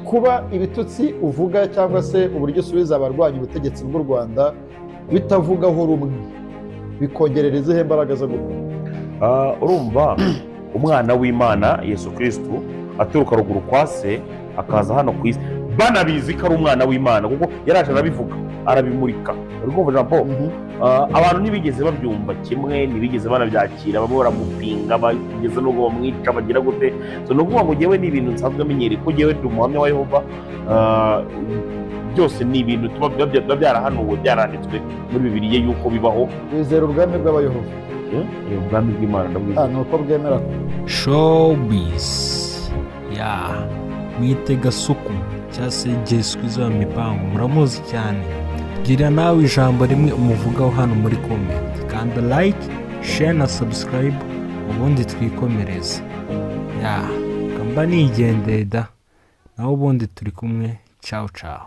Kuba ibitutsi uvuga cyangwa se uburyo usubiza abarwanya ubutegetsi bw'u Rwanda bitavugaho rumwe, bikongerera izihe mbaraga zo gukora? Urumva, umwana w'Imana Yesu Kirisitu aturuka ruguru kwa se, akaza hano ku isi, banabizi ko ari umwana w'Imana, kuko yaraje arabivuga, arabimurika. Uri kumva, Jean Paul? Mhm. Abantu ntibigeze babyumva kimwe, ntibigeze banabyakira, bamwe baramupinga, bageze n'ubwo bamwica, bagira gute. So, ni ukuvuga ngo njyewe ni ibintu nsanzwe menyereye, ko njyewe ndi umuhamya wa Yehova. Byose ni ibintu tuba biba byarahanuwe, byaranditswe muri Bibiliya yuko bibaho. Wizera ubwami bw'Abayehova? Ubwami bw'Imana ndabwizera. Ni uko bwemera. Showbiz ya mwite Gasuku cyangwa se Jesu wa mipango, muramuzi cyane. Gira nawe ijambo rimwe umuvugaho hano muri comment, kanda like, share na subscribe, ubundi twikomereze. Ya kamba nigendeye da, naho ubundi turi kumwe. Ciao ciao.